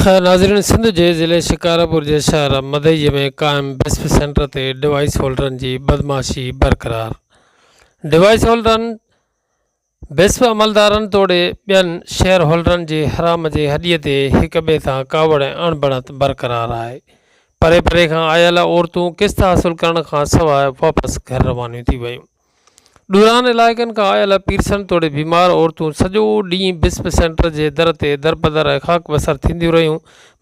ناظرين سنڌ جي ضلعي شڪارپور جي شهر مدئجي ۾ قائم بسپ سينٽر تي ڊوائيس هولڊرن جي بدمعاشي برقرار، ڊوائيس هولڊرن بسپ عملدارن توڙي ٻين شيئر هولڊرن جي حرام جي هڏي تي هڪ ٻئي سان ڪاوڙ ۽ اڻبڻت برقرار آهي، پري پري کان آيل عورتون قسط حاصل ڪرڻ کان سواء واپس گهر روانيون ٿي ويون. ڏورانهن علائقن کان آيل پيرسن توڙي بيمار عورتون سڄو ڏينهن بسپ سينٽر جي در تي دربدر ۽ خاڪ بسر ٿينديون رهيون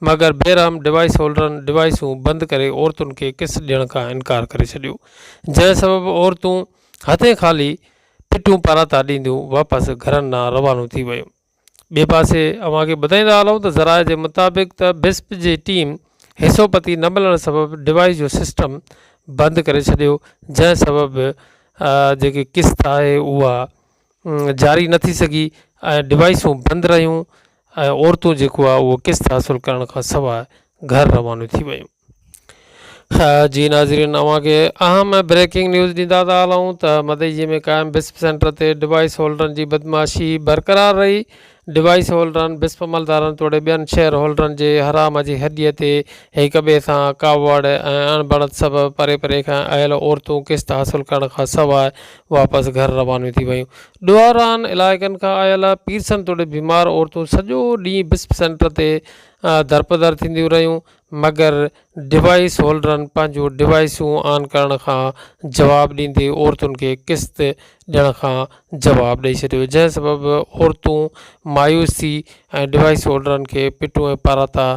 مگر بي رحم ڊوائيس هولڊرن ڊوائيسون بند ڪري عورتن کي قسط ڏيڻ کان انڪار ڪري ڇڏيو جنهن سبب عورتون هٿين خالي پٽون پاراتا ڏينديون واپس گهرن ڏانهن روانو ٿي ويون. ٻئي پاسي اوهان کي ٻڌائيندا هلون ته ذرائع جي مطابق ته بسپ جي ٽيم حصو پتي نه ملڻ سبب ڊوائيس جو سسٽم بند ڪري ڇڏيو جنهن سبب جيڪي قسط آهي اها جاري نه ٿي سگهي ۽ ڊوائيسون بند رهيون ۽ عورتون جيڪو آهي اهو قسط حاصل ڪرڻ کان سواء گهر روانيون ٿي ويون. جي ناظرين اوهان کي اهم بريڪنگ نيوز ڏيندا ٿا هلون ته مدئجي ۾ قائم بسپ سينٽر تي ڊوائيس هولڊرن جي بدمعاشي برقرار رهي ڊوائيس هولڊرن بسپ عملدارن توڙي ٻين شيئر هولڊرن جي حرام جي هڏي تي هڪ ٻئي سان ڪاوڙ ۽ اڻبڻت سبب پري پري کان آيل عورتون قسط حاصل ڪرڻ کان سواء واپس گهر روانيون ٿي ويون ڏوهاران علائقن کان آيل پيرسن توڙي بيمار عورتون سڄو ڏينهن بسپ سينٽر تي درپدر ٿينديون رهيون مگر ڊوائيس هولڊرن پنهنجون ڊوائيسون آن ڪرڻ کان جواب ڏيندي عورتن کي قسط ڏيڻ کان جواب ڏئي ڇڏيو جنهن سبب عورتون مايوس ٿي ۽ ڊوائيس هولڊرن کي پٽون ۽ پاراتا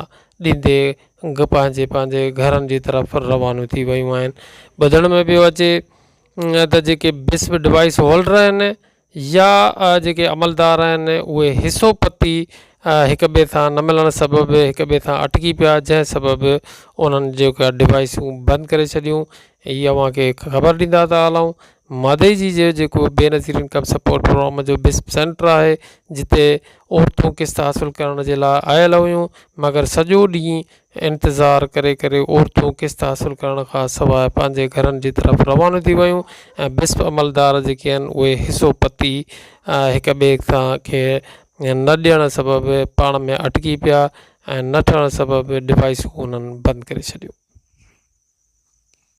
ڏيندي پنهنجي پنهنجي گهرن جي طرف روانيون ٿي ويون آهن ٻڌڻ ۾ پيو اچي ته جيڪي بسپ ڊوائيس هولڊر آهن يا جيڪي عملدار آهن اهي حصو پتي هڪ ٻئي سان نه ملڻ سبب هڪ ٻئي سان اٽڪي پيا جنهن سبب انهن جيڪا ڊوائيسون بند ڪري ڇڏيون هي اوهان کي خبر ڏيندا ٿا هلون مادئي جي جيڪو بينظير انڪم سپورٽ پروگرام جو بسپ سينٽر آهي جتي عورتون قسط حاصل ڪرڻ جي لاء آيل هيون مگر سڄو ڏينهن انتظار ڪري ڪري عورتون قسط حاصل ڪرڻ کان سواء پنهنجي گهرن جي طرف روانيون ٿي ويون ۽ بسپ عملدار جيڪي آهن اهي حصو پتي هڪ ٻئي سان کي نه ڏيڻ سبب پاڻ ۾ اٽڪي پيا ۽ نه ٺهڻ سبب ڊوائيسون انهن بند ڪري ڇڏيون.